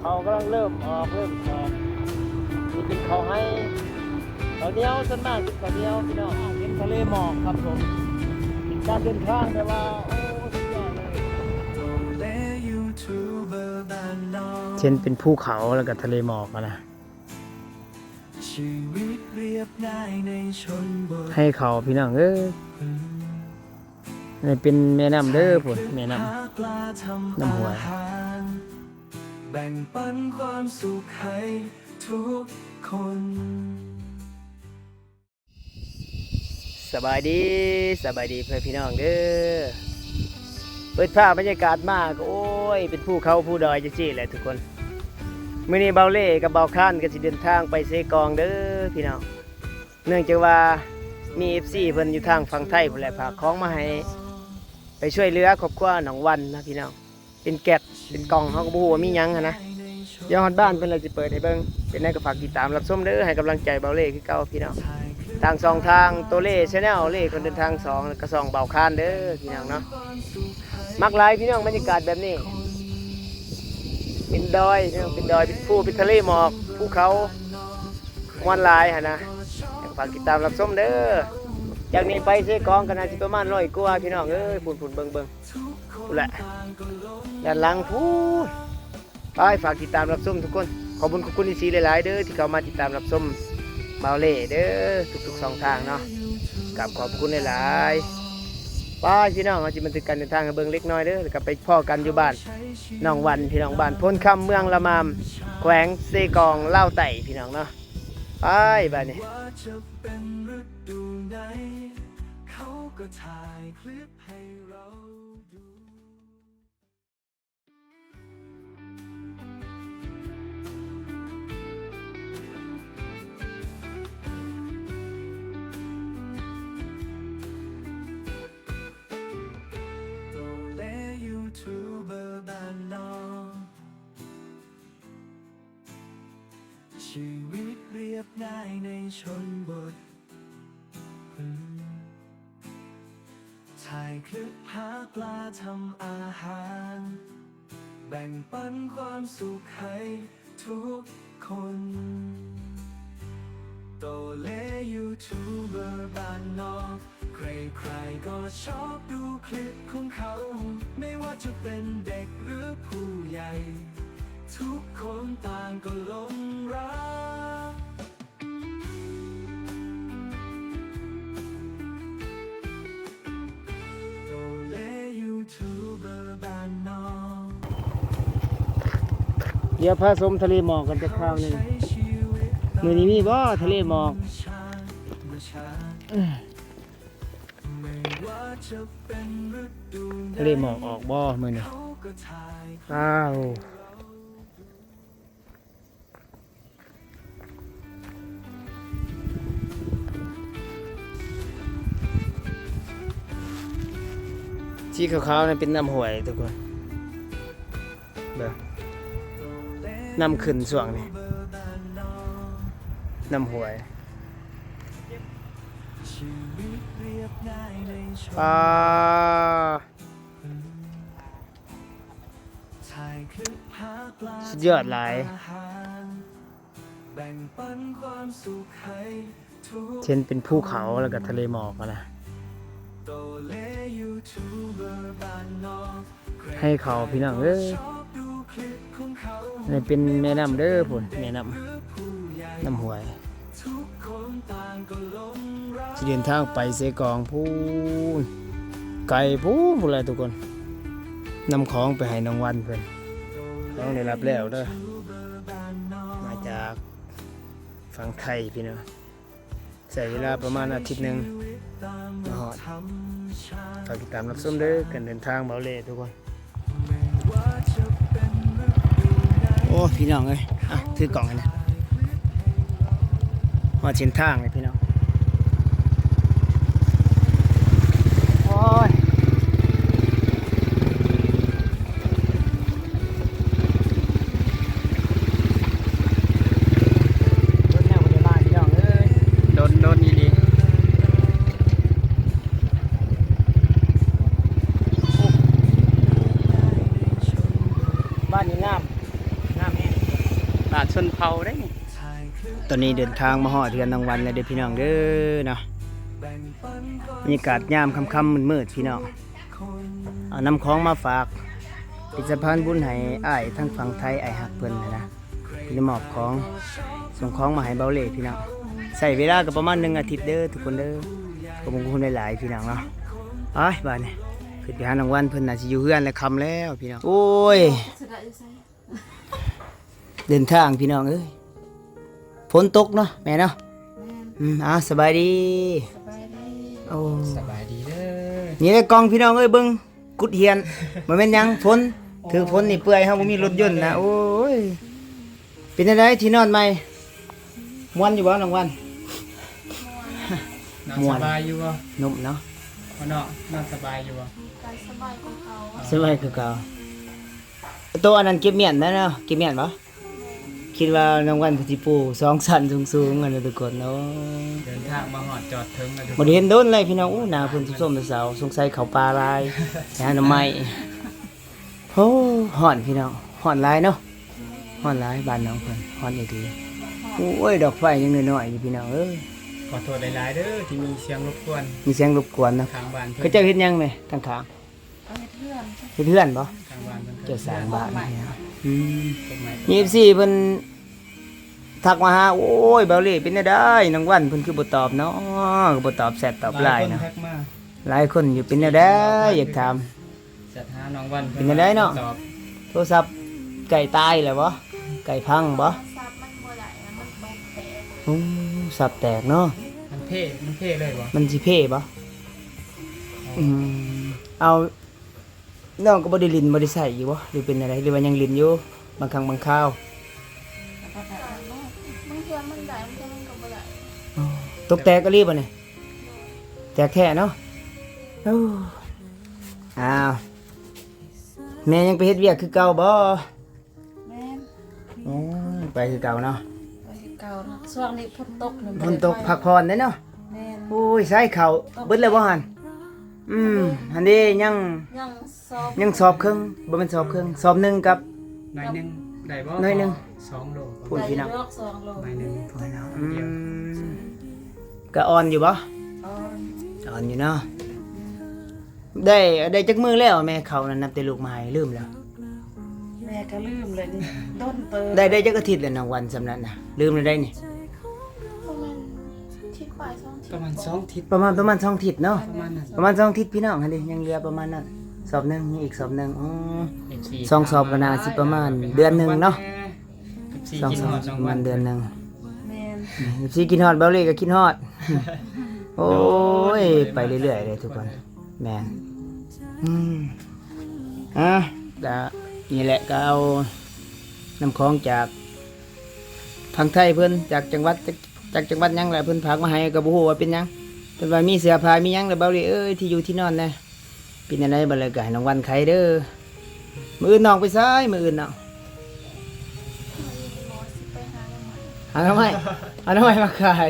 ເຂົາກຳລັງເລີ່ມອອກ ເລີ່ມອອກ ນີ້ເປັນເຂົ້າໄຮ່ ເຂົ້າໜຽວ ສ່ວນມາກເປັນເຂົ້າໜຽວພີ່ນ້ອງ. ເຫັນທະເລໝອກຄັບຜົມ ເປັນການເດີນທາງແບບວ່າ ໂອ້ ສຸດຍອດເລີຍ. ເຫັນເປັນພູເຂົາ ແລ້ວກໍທະເລໝອກຫັ້ນນະ. ໄຮ່ເຂົາພີ່ນ້ອງເອີຍ. ນີ້ເປັນແມ່ນ້ຳເດີພຸ້ນ ແມ່ນ້ຳ ນ້ຳຫ້ວຍ. ສະບາຍດີ ສະບາຍດີເພື່ອນພີ່ນ້ອງເດີ. ເປີດພາບບັນຍາກາດມາກໍ ໂອ້ຍ ເປັນພູເຂົາພູດອຍຈັ່ງຊີ້ແຫຼະທຸກຄົນ. ມື້ນີ້ບ່າວເລ່ກັບບ່າວຄານກໍຊິເດີນທາງໄປເຊກອງເດີພີ່ນ້ອງ. ເນື່ອງຈາກວ່າມີເອັຟຊີເພິ່ນຢູ່ທາງຝັ່ງໄທພຸ້ນແຫຼະ ຝາກຂອງມາໃຫ້ ໄປຊ່ວຍເຫຼືອຄອບຄົວນ້ອງວັນນະພີ່ນ້ອງ. ເປັນແກັດ ເປັນກ່ອງ ເຮົາກໍບໍ່ຮູ້ວ່າມີຫຍັງຫັ້ນນະ. ດຽວຮອດບ້ານເພິ່ນແລ້ວຊິເປີດໃຫ້ເບິ່ງ. ເປັນໃດກໍຝາກຕິດຕາມຮັບຊົມເດີ ໃຫ້ກຳລັງໃຈບ່າວເລ່ຄືເກົ່າພີ່ນ້ອງ. ທາງຊ່ອງທາງໂຕເລ່ Channel ເລ່ຄົນເດີນທາງສອງ ແລ້ວກໍຊ່ອງບ່າວຄານເດີພີ່ນ້ອງເນາະ. ມັກຫຼາຍພີ່ນ້ອງ ບັນຍາກາດແບບນີ້ ເປັນດອຍພີ່ນ້ອງ ເປັນດອຍ ເປັນພູ ເປັນທະເລໝອກ ພູເຂົາ ມ່ວນຫຼາຍຫັ້ນນະ. ໃຫ້ກໍຝາກຕິດຕາມຮັບຊົມເດີ. ຈາກນີ້ໄປເຊກອງກໍໜ້າຊິປະມານຮ້ອຍກວ່າພີ່ນ້ອງເອີຍ. ພຸ້ນໆ ເບິ່ງໆ ພຸ້ນແຫຼະ ດ້ານຫຼັງພຸ້ນ. ໄປ ຝາກຕິດຕາມຮັບຊົມທຸກຄົນ. ຂອບຄຸນ ຂອບຄຸນອີ່ຫຼີຫຼາຍໆເດີ ທີ່ເຂົ້າມາຕິດຕາມຮັບຊົມບ່າວເລ່ເດີ ທຸກໆຊ່ອງທາງເນາະ. ກາບຂອບພະຄຸນຫຼາຍໆ. ໄປພີ່ນ້ອງ ເຮົາຊິບັນທຶກການເດີນທາງໃຫ້ເບິ່ງເລັກນ້ອຍເດີ ແລ້ວກໍໄປພໍ້ກັນຢູ່ບ້ານໜອງວັນ ພີ່ນ້ອງ ບ້ານໂພນຄຳ ເມືອງລະມາມ ແຂວງເຊກອງ ລາວໃຕ້ ພີ່ນ້ອງເນາະ. ໄປ ບາດນີ້ ດຽວພາຊົມທະເລໝອກກັນຈັກຄາວໜຶ່ງ. ມື້ນີ້ມີບໍ່ທະເລໝອກ? ທະເລໝອກອອກບໍ່ມື້ນີ້? ອ້າວ ສີຂາວໆນັ້ນເປັນນ້ຳຫ້ວຍທຸກຄົນ ເບິ່ງ ນ້ຳຂຶ້ນຊ່ວງນີ້ ນ້ຳຫ້ວຍ. ປາ ສຸດຍອດຫຼາຍ. ເຫັນເປັນພູເຂົາ ແລ້ວກໍທະເລໝອກຫັ້ນນະ. ໄຮ່ເຂົາພີ່ນ້ອງເອີຍ. ນີ້ເປັນແມ່ນ້ຳເດີ ພຸ້ນ ແມ່ນ້ຳ ນ້ຳຫ້ວຍ. ຊິເດີນທາງໄປເຊກອງພຸ້ນ ໄກພຸ້ນ ພຸ້ນແຫຼະທຸກຄົນ. ນຳຂອງໄປໃຫ້ນ້ອງວັນເພິ່ນ. ຂອງໄດ້ຮັບແລ້ວເດີ ມາຈາກຝັ່ງໄທພີ່ນ້ອງ. ໃຊ້ເວລາປະມານອາທິດໜຶ່ງມາຮອດ. ຝາກຕິດຕາມຮັບຊົມເດີ ການເດີນທາງບ່າວເລ່ທຸກຄົນ. ໂອ້ ພີ່ນ້ອງເອີຍ ອ່ະ ຖືກ້ອງໃຫ້ແດ່. ຮອດເສັ້ນທາງແລ້ວພີ່ນ້ອງ. ໂອ້ຍ ດົນແລ້ວບໍ່ໄດ້ມາພີ່ນ້ອງເອີຍ ດົນໆ ອີ່ຫຼີ. ບ້ານນີ້ງາມ ງາມແຮງ. ບ້ານຊົນເຜົ່າເດ້ນີ້. ຕອນນີ້ເດີນທາງມາຮອດເຮືອນນ້ອງວັນແລ້ວເດີພີ່ນ້ອງເດີເນາະ. ບັນຍາກາດຍາມຄ່ຳໆມືດໆພີ່ນ້ອງ. ເອົານຳຂອງມາຝາກ ເປັນສະພານບຸນໃຫ້ອ້າຍທາງຝັ່ງໄທ ອ້າຍຮັກເພິ່ນຫັ້ນນະ. ເພິ່ນໄດ້ມອບຂອງ ສົ່ງຂອງມາໃຫ້ເບົາເລ່ພີ່ນ້ອງ. ໃຊ້ເວລາກໍປະມານໜຶ່ງອາທິດເດີທຸກຄົນເດີ. ຂອບຄຸນຫຼາຍໆພີ່ນ້ອງເນາະ. ໄປບາດນີ້ ຂຶ້ນໄປຫານ້ອງວັນ ເພິ່ນໜ້າຊິຢູ່ເຮືອນແລ້ວ ຄ່ຳແລ້ວພີ່ນ້ອງ. ໂອ້ຍ ເດີນທາງພີ່ນ້ອງເອີຍ ຝົນຕົກເນາະແມ່ເນາະ. ແມ່ນ. ອືມ ອ້າວ ສະບາຍດີ. ສະບາຍດີ. ໂອ້ ສະບາຍດີເດີ. ນີ້ແຫຼະກ່ອງພີ່ນ້ອງເອີຍ ເບິ່ງ ກຸດຮຽນ ບໍ່ແມ່ນຫຍັງ ຝົນ ຖືກຝົນນີ້ເປື່ອຍ ເຮົາບໍ່ມີລົດຍົນນະ. ໂອ້ຍ ເປັນຈັ່ງໃດທີ່ນອນໃໝ່ ມ່ວນຢູ່ບໍ່ນ້ອງວັນ? ນອນ ມ່ວນ ສະບາຍຢູ່ບໍ່? ນຸ້ມເນາະ. ບໍ່ເນາະ ນອນສະບາຍຢູ່ບໍ່? ກໍສະບາຍກວ່າເກົ່າ. ສະບາຍຄືເກົ່າ. ໂຕອັນນັ້ນເກັບມ້ຽນໄດ້ເນາະ ເກັບມ້ຽນບໍ່? ຄິດວ່ານ້ອງວັນເພິ່ນຊິປູສອງຊັ້ນສູງໆ ຫັ້ນນະທຸກຄົນ. ໂອ້ ເດີນທາງມາຮອດຈອດເຖິງແລ້ວທຸກຄົນ. ບໍ່ໄດ້ເຫັນດົນເລີຍພີ່ນ້ອງ. ໂອ້ ໜ້າເພິ່ນສົມໆແຕ່ເຊົ້າ ສົງໄສເຂົ້າປ່າຫຼາຍ ໄປຫາໜໍ່ໄມ້. ໂອ້ ຮ້ອນພີ່ນ້ອງ ຮ້ອນຫຼາຍເນາະ. ຮ້ອນຫຼາຍ ບ້ານນ້ອງເພິ່ນ ຮ້ອນອີ່ຫຼີ. ໂອ້ຍ ດອກໄຟຍັງນ້ອຍໆຢູ່ພີ່ນ້ອງເອີຍ. ຂໍໂທດຫຼາຍໆເດີ ທີ່ມີສຽງລົບກວນ ມີສຽງລົບກວນເນາະ. ຂ້າງບ້ານເພິ່ນ ເຂົາເຈົ້າເຮັດຫຍັງແມ່ ຂ້າງໆ? ເຮັດເຮືອນ. ເຮັດເຮືອນບໍ່? ຂ້າງບ້ານເພິ່ນ ເຈົ້າສ້າງບ້ານ. ອືມ ມີເອັຟຊີເພິ່ນທັກມາຫາ ໂອ້ຍ ເບົາເລ່ ເປັນແນວໃດ ນ້ອງວັນເພິ່ນຄືບໍ່ຕອບເນາະ ຄືບໍ່ຕອບແຊັດຕອບໄລນະ. ຫຼາຍຄົນທັກມາ ຫຼາຍຄົນຢູ່ ເປັນແນວໃດ ຢາກຖາມ. ແຊັດຫານ້ອງວັນ ເປັນຈັ່ງໃດເນາະ? ໂທລະສັບໃກ້ຕາຍແລ້ວບໍ່? ໃກ້ພັງບໍ່? ໂທລະສັບມັນບໍ່ໄດ້ນະ ມັນແບດແຕກ. ໂອ້ ສັບແຕກເນາະ. ມັນເພ ມັນເພເລີຍບໍ່? ມັນຊິເພບໍ່? ອໍ ອືມ ເອົາ ນ້ອງກໍບໍ່ໄດ້ຫຼິ້ນ ບໍ່ໄດ້ໃຊ້ຢູ່ບໍ່ ຫຼືເປັນຈັ່ງໃດ ຫຼືວ່າຍັງຫຼິ້ນຢູ່ບາງຄັ້ງບາງຄາວ? ບາງເທື່ອມັນໄດ້ ບາງເທື່ອມັນກໍບໍ່ໄດ້. ອໍ ຕົກແຕກອີ່ຫຼີບໍ່ນີ້? ແຕກແທ້ເນາະ. ໂອ້ ອ້າວ ແມ່ຍັງໄປເຮັດວຽກຄືເກົ່າບໍ່? ແມ່ນ. ໂອ້ ໄປຄືເກົ່າເນາະ. ໄປຄືເກົ່າເນາະ ຊ່ວງນີ້ຝົນຕົກນະ ຝົນຕົກ ບໍ່ໄດ້ໄປ ພັກຜ່ອນເດ້ເນາະ. ແມ່ນ. ໂອ້ຍ ໃຊ້ເຂົ້າເບິດແລ້ວບໍ່ຫັ້ນ? ອືມ ຫັ້ນເດ້ ຍັງ ຍັງສອບ ຍັງສອບເຄິ່ງ ບໍ່ແມ່ນສອບເຄິ່ງ ສອບໜຶ່ງກັບ ໜ້ອຍໜຶ່ງໄດ້ບໍ່? ໜ້ອຍໜຶ່ງ ສອງໂລ ພຸ້ນພີ່ນ້ອງ ໄດ້ຢູ່ດອກສອງໂລ ໜ້ອຍໜຶ່ງ ພຸ້ນເນາະ. ອືມ ກໍອ່ອນຢູ່ບໍ່? ອ່ອນ ອ່ອນຢູ່ເນາະ. ໄດ້ ໄດ້ຈັກມື້ແລ້ວແມ່ເຂົ້ານັ້ນ ນັບແຕ່ລູກມາໃຫ້ ລືມແລ້ວ. ແມ່ກໍລືມແລ້ວນີ້ ດົນເຕີບ. ໄດ້ ໄດ້ຈັກອາທິດແລ້ວນ້ອງວັນ ສ່ຳນັ້ນນະ ລືມແລ້ວໄດ໋ນີ້. ປະມານອາທິດປາຍ ສອງອາທິດ ປະມານສອງອາທິດ ປະມານ ປະມານສອງອາທິດເນາະ. ປະມານນັ້ນ ປະມານສອງອາທິດພີ່ນ້ອງ. ອັນນີ້ຍັງເຫຼືອປະມານນັ້ນ ສອບໜຶ່ງ ຍັງອີກສອບໜຶ່ງ. ອໍ ເອັຟຊີ ສອງສອບກໍໜ້າຊິປະມານເດືອນໜຶ່ງເນາະ. ເອັຟຊີ ສອງສອບປະມານເດືອນໜຶ່ງ. ແມ່ນ. ເອັຟຊີ ຄິດຮອດ ເບົາເລ່ກໍຄິດຮອດ. ໂອ້ຍ ໂອ້ຍ ໄປເລື້ອຍໆເລີຍທຸກຄົນ. ແມ່ນ. ອືມ ອ່າ ກະນີ້ແຫຼະ ກະເອົານ້ຳຂອງຈາກຝັ່ງໄທເພິ່ນ ຈາກຈັງຫວັດ ຈາກ ຈາກຈັງຫວັດຫຍັງແຫຼະ ເພິ່ນຝາກມາໃຫ້ ກໍບໍ່ຮູ້ວ່າເປັນຫຍັງ. ເພິ່ນວ່າມີເສື້ອຜ້າມີຫຍັງແຫຼະ ເບົາເລ່ເອີຍ ທີ່ຢູ່ທີ່ນອນແດ່. ເປັນຈັ່ງໃດບັດ ແລ້ວກໍໃຫ້ນ້ອງວັນໄຂເດີ. ມື້ອື່ນນ້ອງໄປໃສ? ມື້ອື່ນເນາະ ຫາໜໍ່ໄມ້ ຫາໜໍ່ໄມ້ມາຂາຍ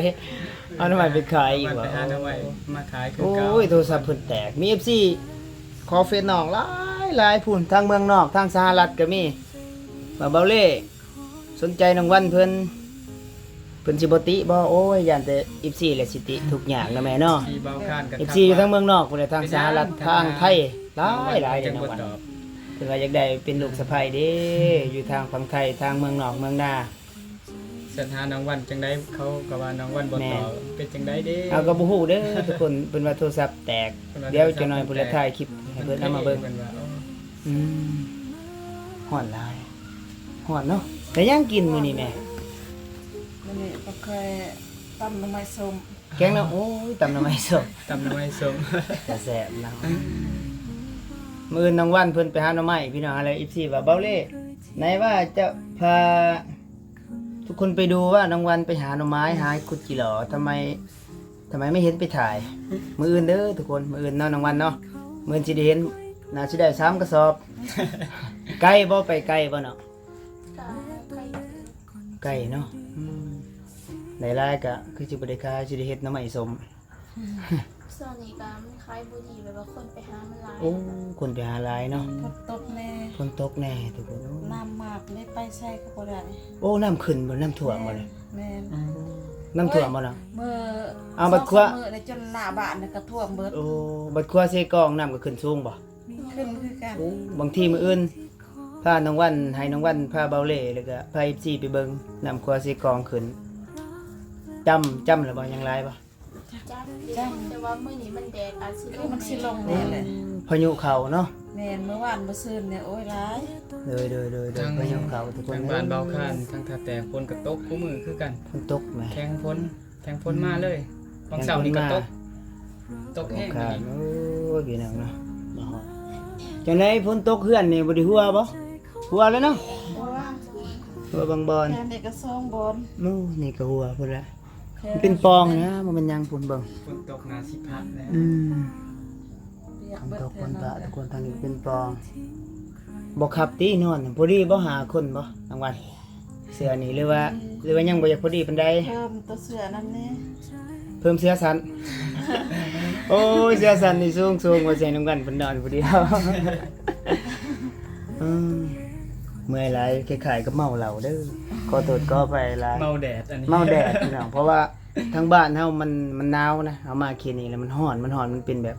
ເອົາໜໍ່ໄມ້ໄປຂາຍອີກ. ໄປຫາໜໍ່ໄມ້ມາຂາຍຄືເກົ່າ. ໂອ້ຍ ໂທລະສັບເພິ່ນແຕກ. ມີເອັຟຊີຂໍເຟສນ້ອງຫຼາຍໆ ພຸ້ນ ທາງເມືອງນອກ ທາງສະຫະລັດກໍມີ ວ່າເບົາເລ່ ສົນໃຈນ້ອງວັນເພິ່ນ ເພິ່ນຊິບໍ່ຕິບໍ່? ໂອ້ຍ ຢ້ານແຕ່ເອັຟຊີແຫຼະຊິຕິ ທຸກຍາກນະແມ່ເນາະ. ເອັຟຊີຢູ່ທາງເມືອງນອກພຸ້ນແຫຼະ ທາງສະຫະລັດ ທາງໄທ ຫຼາຍໆເດ້ນ້ອງວັນ. ເພິ່ນວ່າຢາກໄດ້ເປັນລູກສະໃພ້ເດ້ ຢູ່ທາງຝັ່ງໄທ ທາງເມືອງນອກເມືອງນາ. ສັດຫານ້ອງວັນຈັ່ງໃດ ເຂົາກໍວ່ານ້ອງວັນບໍ່ຕອບ. ແມ່ນ. ເປັນຈັ່ງໃດເດ້? ເຮົາກໍບໍ່ຮູ້ເດີທຸກຄົນ. ເພິ່ນວ່າໂທລະສັບແຕກ. ດຽວຈັກໜ້ອຍພຸ້ນລະ ຖ່າຍຄລິບໃຫ້ເພິ່ນເອົາມາເບິ່ງ. ອືມ ຮ້ອນຫຼາຍ. ຮ້ອນເນາະ. ໄດ້ຫຍັງກິນມື້ນີ້ແມ່? ມື້ນີ້ກໍຄ່ອຍຕຳໜໍ່ໄມ້ສົ້ມ ແກງເນາະ. ໂອ້ຍ ຕຳໜໍ່ໄມ້ສົ້ມ ຕຳໜໍ່ໄມ້ສົ້ມ ແຊບເນາະ. ມື້ອື່ນນ້ອງວັນເພິ່ນໄປຫາໜໍ່ໄມ້ ພີ່ນ້ອງ. ແລ້ວເອັຟຊີວ່າ ເບົາເລ່ ໄຫນວ່າຈະພາທຸກຄົນໄປດູວ່ານ້ອງວັນໄປຫາໜໍ່ໄມ້ ຫາຂຸດຈີ່ຫຼໍ່ ທຳໄມ ທຳໄມໄມ່ເຫັນໄປຖ່າຍ? ມື້ອື່ນເດີທຸກຄົນ ມື້ອື່ນເນາະນ້ອງວັນເນາະ. ມື້ອື່ນຊິໄດ້ເຫັນ ໜ້າຊິໄດ້ສາມກະສອບ. ໄກບໍ່? ໄປໄກບໍ່ເນາະ? ກະໄກ ໄກເນາະ. ອືມ ໄດ້ຫຼາຍກະຄືຊິບໍ່ໄດ້ຂາຍ ຊິໄດ້ເຮັດໜໍ່ໄມ້ສົ້ມ. ຊ່ວງນີ້ກໍມັນຂາຍບໍ່ດີ ແບບວ່າຄົນໄປຫາມັນຫຼາຍ. ໂອ້ ຄົນໄປຫາຫຼາຍເນາະ. ອືມ ຝົນຕົກແດ່ ຝົນຕົກແດ່ທຸກຄົນ. ໂອ້ ນ້ຳມາກເລີຍ ໄປໃສກໍບໍ່ໄດ້. ໂອ້ ນ້ຳຂຶ້ນບໍ່? ນ້ຳຖ້ວມບໍ່ລະ? ແມ່ນ ແມ່ນ. ອືມ ນ້ຳຖ້ວມບໍ່ລະ? ໂອ້ຍ ເມື່ອ ເອົາ ບັດຂົວ ສອງສາມມື້ນີ້ຈົນໜ້າບ້ານກໍຖ້ວມເບິດ. ໂອ້ ບັດຂົວເຊກອງ ນ້ຳກໍຂຶ້ນສູງບໍ່? ຂຶ້ນຄືກັນ. ໂອ້ ບາງທີມື້ອື່ນພານ້ອງວັນ ໃຫ້ນ້ອງວັນພາເບົາເລ່ ແລ້ວກໍພາເອັຟຊີໄປເບິ່ງນ້ຳຂົວເຊກອງຂຶ້ນ. ຈຳ ຈຳແລ້ວບໍ່? ຍັງຫຼາຍບໍ່? ຈຳ ຈຳ ແຕ່ວ່າມື້ນີ້ມັນແດດ ອາດຊິລົງ ຄືມັນຊິລົງແດ່ແຫຼະ. ອືມ ພາຍຸເຂົ້າເນາະ. ແມ່ນ ມື້ວານມື້ຊືນນີ້ ໂອ້ຍ ຫຼາຍ. ໂດຍ ໂດຍ ໂດຍ ໂດຍ ທາງ ພາຍຸເຂົ້າທຸກຄົນ. ທາງບ້ານເບົາຄານ ທາງທ່າແຕງ ຝົນກໍຕົກຄູ່ມື້ຄືກັນ. ຝົນຕົກແໝ່ ແຂງຝົນ ແຂງຝົນມາເລີຍ. ອືມ ຫວ່າງເຊົ້ານີ້ກໍຕົກ ແຂງຝົນມາ ຕົກແຮງ. ໂອ້ຍ ພີ່ນ້ອງເນາະ ມາຮອດ ຈັ່ງໃດ ຝົນຕົກເຮືອນນີ້ບໍ່ໄດ້ຮົ່ວບໍ່? ຮົ່ວແລ້ວເນາະ. ຮົ່ວ ຮົ່ວບາງບ່ອນ. ແຖວນີ້ກໍສອງບ່ອນ. ໂອ້ ນີ້ກໍຮົ່ວພຸ້ນລະ. ມັນເປັນປ່ອງນະ ບໍ່ແມ່ນຫຍັງພຸ້ນເບິ່ງ. ຝົນຕົກໜ້າຊິພັດແລ້ວ. ອືມ ປຽກ ຝົນຕົກ ເບິດເທື່ອ ຝົນພະ ທຸກຄົນ. ທາງນີ້ເປັນປ່ອງ. ບໍ່ຄັບຕິນອນ ພໍດີບໍ່ ຫ້າຄົນບໍ່ ກາງວັນ ເສື້ອນີ້ ຫຼືວ່າ ຫຼືວ່າຍັງບໍ່ຢາກພໍດີປານໃດ? ເພີ່ມຕົວເສື້ອນັ້ນແດ່ ເພີ່ມເສື້ອສັ້ນ. ໂອ້ຍ ເສື້ອສັ້ນນີ້ສູງໆ ວ່າໃສ່ນຳກັນເພິ່ນນອນຜູ້ດຽວ. ອືມ ເມື່ອຍຫຼາຍ ຄ້າຍໆກັບເມົາເຫຼົ້າເດີ ຂໍໂທດຂໍອະໄພຫຼາຍ. ເມົາແດດອັນນີ້ ເມົາແດດພີ່ນ້ອງ ເພາະວ່າ ທາງບ້ານເຮົາມັນ ມັນໜາວນະ ເຮົາມາເຂດນີ້ແລ້ວມັນຮ້ອນ ມັນຮ້ອນ ມັນເປັນແບບ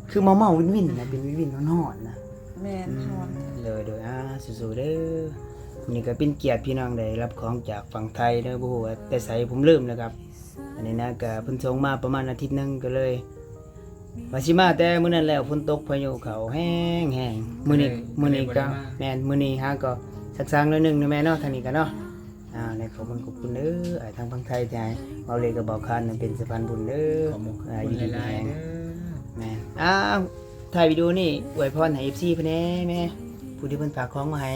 ຄືເມົາໆວິນໆນະ ເປັນວິນໆຮ້ອນໆນະ. ແມ່ນ ອືມ ຮ້ອນ. ໂດຍໆ ອ່າ ສູ້ໆເດີ. ມື້ນີ້ກໍເປັນກຽດພີ່ນ້ອງໄດ້ຮັບຂອງຈາກຝັ່ງໄທເດີ ບໍ່ຮູ້ວ່າແຕ່ໃສ ຜົມລືມແລ້ວຄັບ. ອັນນີ້ນະ ກໍເພິ່ນສົ່ງມາປະມານອາທິດໜຶ່ງ ກໍເລີຍວ່າຊິມາແຕ່ມື້ນັ້ນແລ້ວ ຝົນຕົກພາຍຸເຂົ້າແຮງໆ. ມື້ນີ້ ເອີ ມື້ນີ້ກໍ ກໍເລີຍບໍ່ໄດ້ມາ. ແມ່ນ ມື້ນີ້ຫາກໍຊັກຊ້າໜ້ອຍໜຶ່ງເນາະແມ່ເນາະ ທາງນີ້ກໍເນາະ. ອ່າ ແລະ ຂອບຄຸນ ຂອບຄຸນເດີ ອ້າຍທາງຝັ່ງໄທທີ່ໃຫ້ເບົາເລກັບເບົາຄານເປັນສະພານບຸນເດີ. ຂອບຄຸນ ອ່າ ຢູ່ດີມີແຮງເດີ. ແມ່ນ ອ້າວ ທ້າຍວິດີໂອນີ້ອວຍພອນໃຫ້ເອັຟຊີເພິ່ນແດ່ແມ່ ຜູ້ທີ່ເພິ່ນຝາກຂອງມາໃຫ້.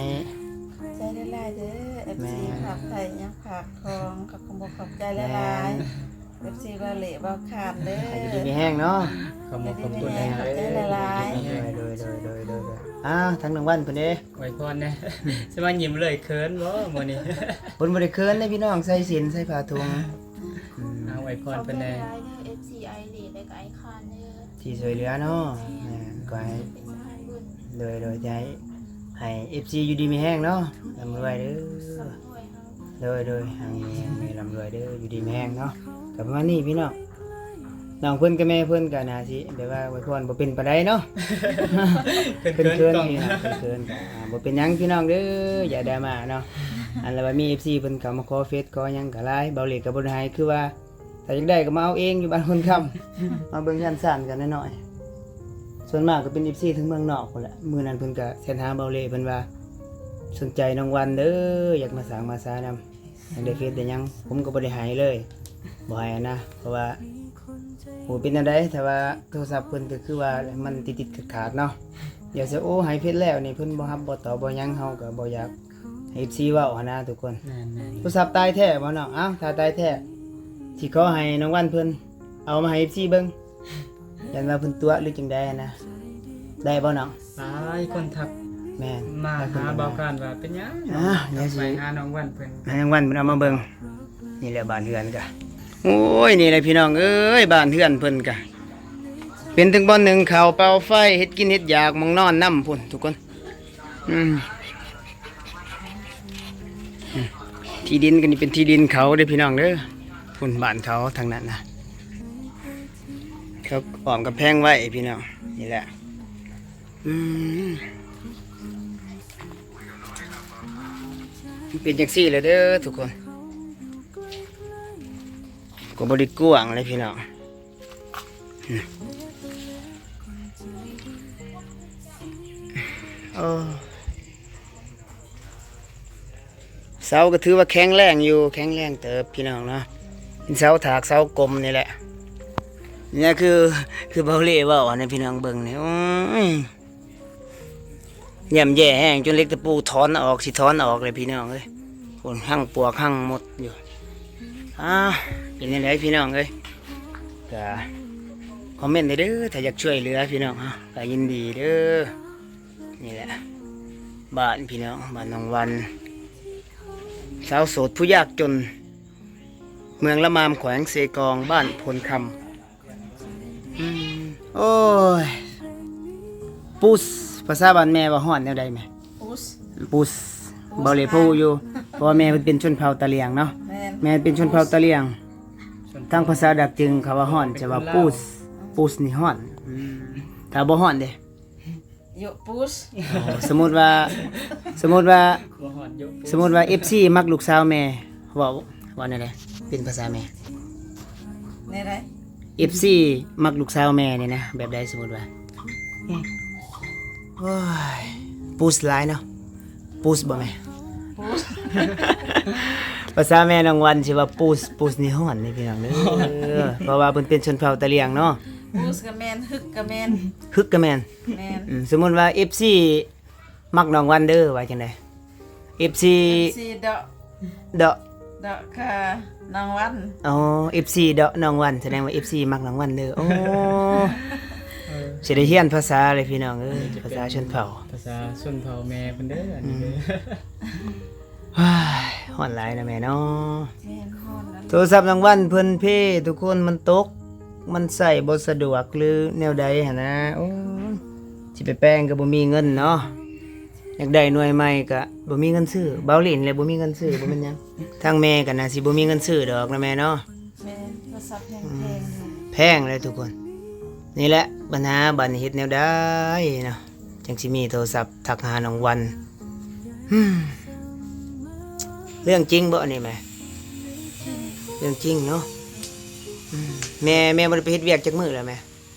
ຂອບໃຈຫຼາຍໆເດີ ເອັຟຊີ ແມ່ນ ຝາກໄທຫຍັງ ຝາກຂອງ ຂອບຄຸນ ຂອບໃຈຫຼາຍໆ ແມ່ນ ເອັຟຊີ ເບົາເລເບົາຄານເດີ ໃຫ້ຢູ່ດີມີແຮງເນາະ. ຂອບຄຸນ ຂອບຄຸນຫຼາຍໆ ຂອບໃຈຫຼາຍໆ. ໂດຍໆໆໆໆ. ອ້າວ ທາງນ້ອງວັນເພິ່ນເດ້ ອວຍພອນແດ່. ຊິມາຍິ້ມເລີຍ ເຂີນບໍ່ມື້ນີ້? ເພິ່ນບໍ່ໄດ້ເຂີນເດ້ພີ່ນ້ອງ ໃສ່ສິນໃສ່ຜ້າຖົງ. ອືມ ເອົາ ອວຍພອນເພິ່ນແດ່. ຂອບໃຈຫຼາຍໆເດີ ເອັຟຊີ ອ້າຍເລ ແລະກໍອ້າຍຄານເດີ ທີ່ຊ່ວຍເຫຼືອເນາະ. ແມ່ນ ກໍໃຫ້ ເປັນສະພານບຸນ. ໂດຍໆ ໃຫ້ ໃຫ້ເອັຟຊີຢູ່ດີມີແຮງເນາະ ລ່ຳລວຍເດີ. ໂດຍໆ ໃຫ້ມີ ໃຫ້ມີລ່ຳລວຍເດີ ຢູ່ດີມີແຮງເນາະ. ກໍປະມານນີ້ພີ່ນ້ອງ. ນ້ອງເພິ່ນກັບແມ່ເພິ່ນກໍໜ້າຊິແບບວ່າອວຍພອນບໍ່ເປັນປານໃດເນາະ ເຂີນໆ ພີ່ນ້ອງ ເຂີນໆ. ກໍ ອ່າ ບໍ່ເປັນຫຍັງພີ່ນ້ອງເດີ ຢ່າດຣາມາເນາະ. ອັນລະວ່າມີເອັຟຊີເພິ່ນເຂົ້າມາຂໍເຟສຂໍຫຍັງກໍຫຼາຍ ເບົາເລກໍບໍ່ໄດ້ໃຫ້ ຄືວ່າຖ້າຢາກໄດ້ກໍມາເອົາເອງຢູ່ບ້ານໂພນຄຳ ມາເບິ່ງເຮືອນຊານກັນໜ້ອຍໆ. ສ່ວນມາກກໍເປັນເອັຟຊີທາງເມືອງນອກພຸ້ນແຫຼະ. ມື້ນັ້ນເພິ່ນກໍແຊັດຫາເບົາເລ ເພິ່ນວ່າສົນໃຈນ້ອງວັນເດີ ຢາກມາສ້າງມາສານຳ. ຢາກໄດ້ເຟສໄດ້ຫຍັງ ຜົມກໍບໍ່ໄດ້ໃຫ້ເລີຍ ບໍ່ໃຫ້ນະ ເພາະວ່າ ໂຫ ເປັນແນວໃດ ຖ້າວ່າໂທລະສັບເພິ່ນກໍຄືວ່າມັນຕິດໆຂາດໆເນາະ. ດຽວຊິ ໂອ້ ໃຫ້ເຟສແລ້ວນີ້ເພິ່ນບໍ່ຮັບບໍ່ຕອບບໍ່ຫຍັງ ເຮົາກໍບໍ່ຢາກໃຫ້ເອັຟຊີເວົ້າຫັ້ນນະທຸກຄົນ. ແມ່ນໆ ໂທລະສັບຕາຍແທ້ບໍ່ນ້ອງ? ເອົ້າ ຖ້າຕາຍແທ້ ຊິຂໍໃຫ້ນ້ອງວັນເພິ່ນເອົາມາໃຫ້ເອັຟຊີເບິ່ງ. ຢ້ານວ່າເພິ່ນຕົວະຫຼືຈັ່ງໃດນະ ໄດ້ບໍ່ນ້ອງ? ຫຼາຍຄົນທັກ ແມ່ນ ມາຫາບ່າວຄານວ່າເປັນຫຍັງ ອ່າ ໄປຫານ້ອງວັນເພິ່ນ ໃຫ້ນ້ອງວັນເພິ່ນເອົາມາເບິ່ງ. ນີ້ແຫຼະບ້ານເຮືອນກະ ໂອ້ຍ ນີ້ແຫຼະພີ່ນ້ອງເອີຍ ບ້ານເຮືອນເພິ່ນກະ ເປັນເຖິງບ່ອນໜຶ່ງເຂົ້າເປົ່າໄຟ ເຮັດກິນເຮັດຢາກ ໝ່ອງນອນນຳພຸ້ນທຸກຄົນ. ອືມ ອືມ ທີ່ດິນກໍນີ້ເປັນທີ່ດິນເຂົາເດີພີ່ນ້ອງເດີ ພຸ້ນບ້ານເຂົາທາງນັ້ນນະ ເຂົາອ້ອມກຳແພງໄວ້ພີ່ນ້ອງ. ນີ້ແຫຼະ ອືມ ມັນເປັນຈັ່ງຊີ້ແຫຼະເດີທຸກຄົນ ກໍບໍ່ໄດ້ກວ້າງເລີຍພີ່ນ້ອງ. ອືມ ໂອ້ ເສົາກໍຖືວ່າແຂງແຮງຢູ່ ແຂງແຮງເຕີບພີ່ນ້ອງເນາະ ເປັນເສົາຖາກເສົາກົມນີ້ແຫຼະ. ນີ້ຄື ຄືເບົາເລເວົ້າໃຫ້ພີ່ນ້ອງເບິ່ງນີ້ ໂອ້ຍ ຍ່ຳແຍ່ແຮງ ຈົນເຫຼັກຕະປູຖອນອອກ ຊິຖອນອອກເລີຍພີ່ນ້ອງເອີຍ ໂອ້ ຮັ່ງປວກຮັ່ງມົດຢູ່. ອ່າ ເປັນຈັ່ງໃດພີ່ນ້ອງເອີຍ ກະຄອມເມັນໄດ້ເດີ ຖ້າຢາກຊ່ວຍເຫຼືອພີ່ນ້ອງເຮົາກະຍິນດີເດີ. ນີ້ແຫຼະບ້ານພີ່ນ້ອງ ບ້ານໜອງວັນ ສາວໂສດຜູ້ຍາກຈົນ ເມືອງລະມາມ ແຂວງເຊກອງ ບ້ານໂພນຄຳ. ໂອ້ຍ ປຸດ ພາສາບ້ານແມ່ວ່າຮ້ອນແນວໃດແມ່? ປຸດ ປຸດ ເບົາເລຜູ້ຢູ່ ເພາະວ່າແມ່ເພິ່ນເປັນຊົນເຜົ່າຕາຫຼຽງເນາະ. ແມ່ນ ແມ່ເປັນຊົນເຜົ່າຕາຫຼຽງ. ທາງພາສາດາກຈຶງເຂົາວ່າຮ້ອນ ຈະວ່າປຸດ ປຸດນີ້ຮ້ອນ. ອືມ ຖ້າບໍ່ຮ້ອນເດ? ໂຍປຸດ. ໂອ້ ສົມມຸດວ່າ ສົມມຸດວ່າ ບໍ່ຮອດໂຍປຸດ ສົມມຸດວ່າເອັຟຊີມັກລູກສາວແມ່ ເວົ້າ ເວົ້າແນວໃດ ເປັນພາສາແມ່? ແນວໃດ? ເອັຟຊີມັກລູກສາວແມ່ນີ້ນະ ແບບໃດ ສົມມຸດວ່າ? ໂອ້ຍ ປຸດຫຼາຍເນາະ. ປຸດບໍ່ແມ່? ປຸດ ພາສາແມ່ນ້ອງວັນຊິວ່າປຸດ ປຸດນີ້ຮ້ອນນີ້ພີ່ນ້ອງເດີ. ເພາະວ່າເພິ່ນເປັນຊົນເຜົ່າຕາຫຼຽງເນາະ. ປຸດກະແມ່ນ ຮຶກກະແມ່ນ ຮຶກກະແມ່ນ. ແມ່ນ ອືມ ສົມມຸດວ່າເອັຟຊີມັກນ້ອງວັນເດີ ວ່າຈັ່ງໃດ? ເອັຟຊີ ເອັຟຊີເດາະ ເດາະ ເດາະຄ່ານ້ອງວັນ. ອໍ ເອັຟຊີເດາະນ້ອງວັນ ສະແດງວ່າເອັຟຊີມັກນ້ອງວັນເດີ. ໂອ້ ເອີ ຊິໄດ້ຮຽນພາສາເລີຍພີ່ນ້ອງເອີຍ ຈະເປັນພາສາຊົນເຜົ່າ ພາສາຊົນເຜົ່າແມ່ເພິ່ນເດີ ອັນນີ້ເດີ. ອືມ ວ້າຍ ຮ້ອນຫຼາຍນະແມ່ເນາະ. ແມ່ນ ຮ້ອນນະ. ໂທລະສັບນ້ອງວັນເພິ່ນເພທຸກຄົນ ມັນຕົກ ມັນໃຊ້ບໍ່ສະດວກ ຫຼື ແນວໃດຫັ້ນນະ. ໂອ້ຍ ຊິໄປແປງກໍບໍ່ມີເງິນເນາະ. ຢາກໄດ້ໜ່ວຍໃໝ່ກະບໍ່ມີເງິນຊື້. ເບົາເລນີ້ແຫຼະບໍ່ມີເງິນຊື້ ບໍ່ແມ່ນຫຍັງ. ທາງແມ່ກໍໜ້າຊິບໍ່ມີເງິນຊື້ດອກນະແມ່ເນາະ. ແມ່ນ ໂທລະສັບແພງໆ ອືມ ແພງເລີຍທຸກຄົນ. ນີ້ແຫຼະບັນຫາ ບາດນີ້ເຮັດແນວໃດເນາະ ຈັ່ງຊິມີໂທລະສັບທັກຫານ້ອງວັນ. ອືມ ເລື່ອງຈິງບໍ່ອັນນີ້ແມ່? ເລື່ອງຈິງເນາະ. ອືມ ແມ່ ແມ່ບໍ່ໄດ້ໄປເຮັດວຽກຈັກມື້ແລ້ວແມ່?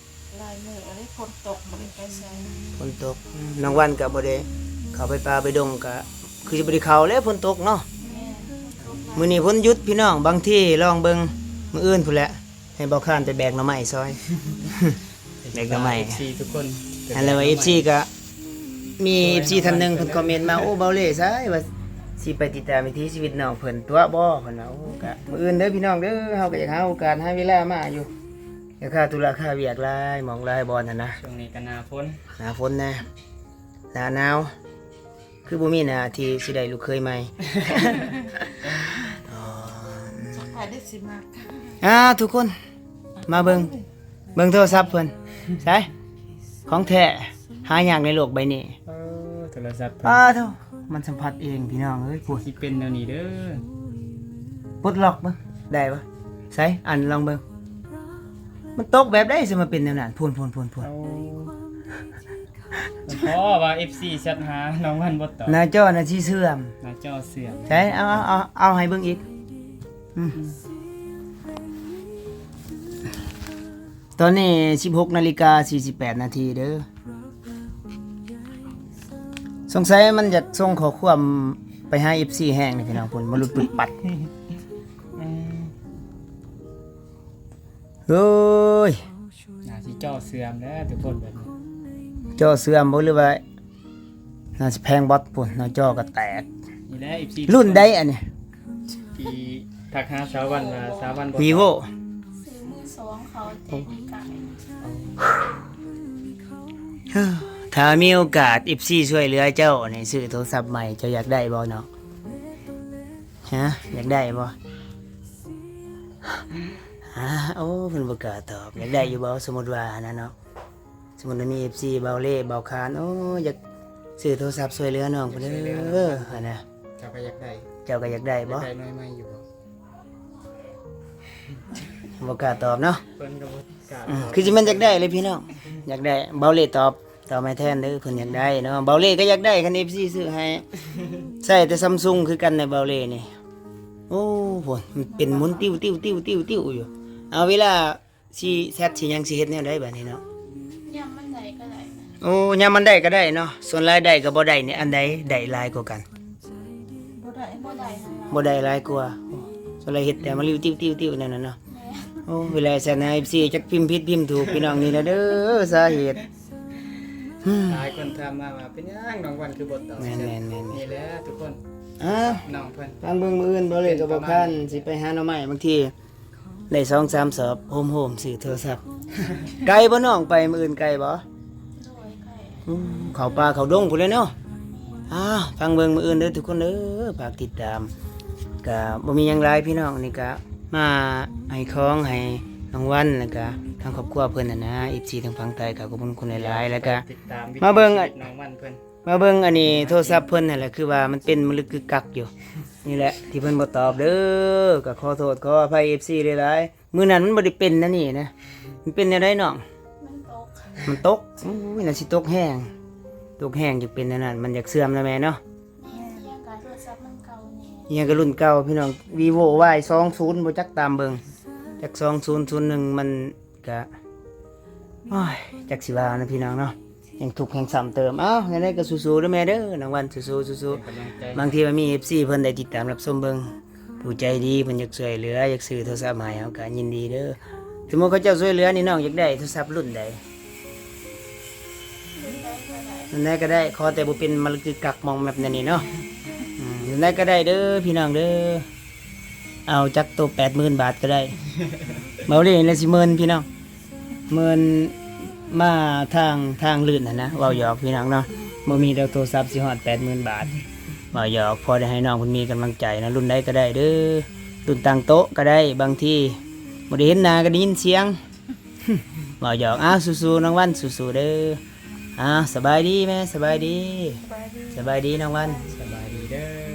ຫຼາຍມື້ແລ້ວເດ້ ຝົນຕົກ ບໍ່ໄດ້ໄປໃສ. ຝົນຕົກ ອືມ ນ້ອງວັນກໍບໍ່ໄດ້ເຂົ້າໄປປ່າໄປດົງ ກໍຄືຊິບໍ່ໄດ້ເຂົ້າແຫຼະ ຝົນຕົກເນາະ. ແມ່ນ ຝົນຕົກ. ມື້ນີ້ຝົນຢຸດພີ່ນ້ອງ ບາງທີລອງເບິ່ງ ມື້ອື່ນພຸ້ນແຫຼະ ໃຫ້ເບົາຄານໄປແບກໜໍ່ໄມ້ຊ່ອຍ ແບກໜໍ່ໄມ້. ເອັຟຊີທຸກຄົນ ຫັ້ນແຫຼະວ່າເອັຟຊີກໍມີເອັຟຊີທ່ານໜຶ່ງເພິ່ນຄອມເມັນມາ ໂອ້ ເບົາເລຊາຍວ່າຊິໄປຕິດຕາມວິຖີຊີວິດນ້ອງເພິ່ນຕົວະບໍ່ ເພິ່ນວ່າ. ໂອ້ ກະມື້ອື່ນເດີພີ່ນ້ອງເດີ ເຮົາກໍຢາກຫາໂອກາດຫາເວລາມາຢູ່ ແຕ່ຄ່າທຸລະຄ່າວຽກຫຼາຍໝ່ອງຫຼາຍບ່ອນຫັ້ນນະ. ຊ່ວງນີ້ກໍໜ້າຝົນ ໜ້າຝົນນະ ໜ້າໜາວ ຄືບໍ່ມີໜ້າທີ່ຊິໄດ້ລູກເຂີຍໃໝ່. ອໍ ຈັກໃຜໄດ້ຊິມັກ. ອ່າ ທຸກຄົນມາເບິ່ງ ເບິ່ງໂທລະສັບເພິ່ນ ໃສ ຂອງແທ້ ຫາຍາກໃນໂລກໃບນີ້. ເອີ ໂທລະສັບເພິ່ນ ອ້າໂທ້ ມັນສຳຜັດເອງພີ່ນ້ອງເອີຍ. ພຸ້ນ ຊິເປັນແນວນີ້ເດີ ປົດລັອກເບິ່ງ ໄດ້ບໍ່? ໃສ ອັນ ລອງເບິ່ງ ມັນຕົກແບບໃດ ຊິມາເປັນແນວນັ້ນ. ພຸ້ນໆໆໆ ໂອ້ ພໍວ່າເອັຟຊີແຊັດຫານ້ອງວັນບໍ່ຕອບ ໜ້າຈໍໜ້າຊິເສື່ອມ ໜ້າຈໍເສື່ອມ. ໃສ ເອົາ ເອົາ ເອົາ ເອົາໃຫ້ເບິ່ງອີກ. ອືມ ຕອນນີ້ສິບຫົກນາລິກາສີ່ສິບແປດນາທີເດີ. ສົງໄສມັນຢາກສົ່ງຂໍ້ຄວາມໄປຫາເອັຟຊີແຮງນີ້ພີ່ນ້ອງ ພຸ້ນ ມາຫຼຸດປຶດປັດ. ອືມ ໂອ້ຍ ໜ້າຊິຈໍເສື່ອມແລ້ວທຸກຄົນແບບນີ້. ຈໍເສື່ອມບໍ່ ຫຼືວ່າໜ້າຊິແພງບອດພຸ້ນເນາະ ຈໍກໍແຕກ. ນີ້ແຫຼະເອັຟຊີ ລຸ້ນໃດອັນນີ້ ທີ່ທັກຫາສາວວັນວ່າສາວວັນບໍ່ ວີໂວ ຊື້ມືສອງເຂົາແຈກມີກາຍ. ຖ້າມີໂອກາດເອັຟຊີຊ່ວຍເຫຼືອເຈົ້ານີ້ ຊື້ໂທລະສັບໃໝ່ ເຈົ້າຢາກໄດ້ບໍ່ເນາະ? ຮະ ຢາກໄດ້ບໍ່? ຮະ ໂອ້ ເພິ່ນບໍ່ກ້າຕອບ. ຢາກໄດ້ຢູ່ບໍ່? ສົມມຸດວ່າຫັ້ນນະເນາະ ສົມມຸດວ່າມີເອັຟຊີ ເບົາເລ ເບົາຄານ ໂອ້ ຢາກຊື້ໂທລະສັບຊ່ວຍເຫຼືອນ້ອງເພິ່ນເດີ ຫັ້ນນະ. ເຈົ້າກໍຢາກໄດ້ ເຈົ້າກໍຢາກໄດ້ບໍ່? ຢາກໄດ້ໜ່ວຍໃໝ່ຢູ່ບໍ່? ບໍ່ກ້າຕອບເນາະ ເພິ່ນກໍບໍ່ກ້າຕອບ. ອືມ ຄືຊິແມ່ນຢາກໄດ້ເລີຍພີ່ນ້ອງ ຢາກໄດ້. ເບົາເລຕອບ ຕອບໃຫ້ແທນເດີ ເພິ່ນຢາກໄດ້ເນາະ. ເບົາເລກໍຢາກໄດ້ ຄັນເອັຟຊີຊື້ໃຫ້ ໃຊ້ແຕ່ຊຳຊຸງຄືກັນນະ ເບົາເລນີ້. ໂອ້ ໂຫ ມັນເປັນໝູນຕິວໆໆໆຢູ່. ເອົາ ເວລາຊິແຊັດຊິຫຍັງ ຊິເຮັດແນວໃດບາດນີ້ເນາະ? ຍາມມັນໄດ້ກໍໄດ້ນະ. ໂອ້ ຍາມມັນໄດ້ກໍໄດ້ເນາະ. ສ່ວນຫຼາຍໄດ້ກໍບໍ່ໄດ້ນີ້ ອັນໃດໄດ້ຫຼາຍກວ່າກັນ? ບໍ່ໄດ້ ບໍ່ໄດ້ຫັ້ນລະ ບໍ່ໄດ້ຫຼາຍກວ່າ. ໂອ້ ສ່ວນຫຼາຍເຮັດແຕ່ມາລິວຕິວໆໆນັ້ນນະເນາະ. ແມ່ນ ໂອ້ ເວລາແຊັດຫາເອັຟຊີ ຈັກພິມຜິດພິມຖືກ ພີ່ນ້ອງ ນີ້ລະເດີ ສາເຫດ. ຫຼາຍຄົນຖາມມາວ່າ ເປັນຫຍັງນ້ອງວັນຄືບໍ່ຕອບ? ແມ່ນໆໆໆ ນີ້ແຫຼະທຸກຄົນ ອ່າ ນ້ອງເພິ່ນ ຟັງເບິ່ງ ມື້ອື່ນເບົາເລກັບເບົາຄານຊິໄປຫາໜໍ່ໄມ້ ບາງທີໄດ້ສອງສາມສອບ ໂຮມໆ ຊື້ໂທລະສັບ. ໄກບໍ່ນ້ອງ ໄປມື້ອື່ນໄກບໍ່? ໂດຍ ໄກ. ອືມ ເຂົ້າປ່າເຂົ້າດົງພຸ້ນແຫຼະເນາະ. ອ່າ ຟັງເບິ່ງມື້ອື່ນເດີທຸກຄົນເດີ ຝາກຕິດຕາມ. ກະບໍ່ມີຫຍັງຫຼາຍພີ່ນ້ອງ ນີ້ກະມາໃຫ້ຂອງໃຫ້ ນ້ອງວັນ ແລ້ວກະທາງຄອບຄົວເພິ່ນຫັ້ນນະ ເອັຟຊີທາງຝັ່ງໄທ ກໍຂອບຄຸນຫຼາຍໆ ແລ້ວກະ ມາເບິ່ງ ນ້ອງວັນເພິ່ນ ມາເບິ່ງອັນນີ້ໂທລະສັບເພິ່ນຫັ້ນແຫຼະ ຄືວ່າມັນເປັນມະລຶກກຶກກັກຢູ່ ນີ້ແຫຼະທີ່ເພິ່ນບໍ່ຕອບເດີ ກໍຂໍໂທດຂໍອະໄພເອັຟຊີຫຼາຍໆ ມື້ນັ້ນມັນບໍ່ໄດ້ເປັນອັນນີ້ນະ ມັນເປັນແນວໃດນ້ອງ? ມັນຕົກ ມັນຕົກ ໂອ້ຍ ໜ້າຊິຕົກແຮງ ຕົກແຮງຈັ່ງເປັນແນວນັ້ນ ມັນຢາກເສື່ອມນະແມ່ເນາະ ແມ່ນ ອີຫຍັງກໍໂທລະສັບມັນເກົ່າແນ່ ອີຫຍັງກໍລຸ້ນເກົ່າພີ່ນ້ອງ ວີໂວວາຍສອງສູນ ບໍ່ຈັກຕາມເບິ່ງ ຈັກສອງສູນ ສູນໜຶ່ງ ມັນກະ ໂອ້ຍ ຈັກຊິວ່ານະພີ່ນ້ອງເນາະ ແຮ່ງທຸກແຮ່ງຊ້ຳເຕີມ ເອົ້າ ແນວໃດກໍສູ້ໆເດີແມ່ເດີ ນ້ອງວັນ ສູ້ໆ ສູ້ໆ ເປັນກຳລັງໃຈ ບາງທີມັນມີເອັຟຊີເພິ່ນໄດ້ຕິດຕາມຮັບຊົມເບິ່ງ ຜູ້ໃຈດີເພິ່ນຢາກຊ່ວຍເຫຼືອ ຢາກຊື້ໂທລະສັບໃຫ້ ເຮົາກໍຍິນດີເດີ ສົມມຸດເຂົາເຈົ້າຊ່ວຍເຫຼືອນີ້ ນ້ອງຢາກໄດ້ໂທລະສັບລຸ້ນໃດ? ລຸ້ນໃດກໍໄດ້ ຂໍແຕ່ບໍ່ເປັນມະລຶກກຶກກັກມອງແມັບແນວນີ້ເນາະ ອືມ ລຸ້ນໃດກໍໄດ້ເດີພີ່ນ້ອງເດີ ເອົາຈັກໂຕ ແປດໝື່ນບາດກໍໄດ້ ເບົາລີແລ້ວຊິເມີນພີ່ນ້ອງ ເມີນມາທາງ ທາງລື່ນຫັ້ນນະ ເວົ້າຫຍອກພີ່ນ້ອງເນາະ ບໍ່ມີດອກໂທລະສັບຊິຮອດແປດໝື່ນບາດ ເວົ້າຫຍອກ ພໍໄດ້ໃຫ້ນ້ອງເພິ່ນມີກຳລັງໃຈເນາະ ລຸ້ນໃດກໍໄດ້ເດີ ລຸ້ນຕັ້ງໂຕະກໍໄດ້ ບາງທີບໍ່ໄດ້ເຫັນໜ້າກໍໄດ້ຍິນສຽງ ເວົ້າຫຍອກ ອ້າວ ສູ້ໆ ນ້ອງວັນ ສູ້ໆເດີ ອ້າວ ສະບາຍດີແມ່ ສະບາຍດີ ສະບາຍດີ ສະບາຍດີນ້ອງວັນ ສະບາຍດີເດີ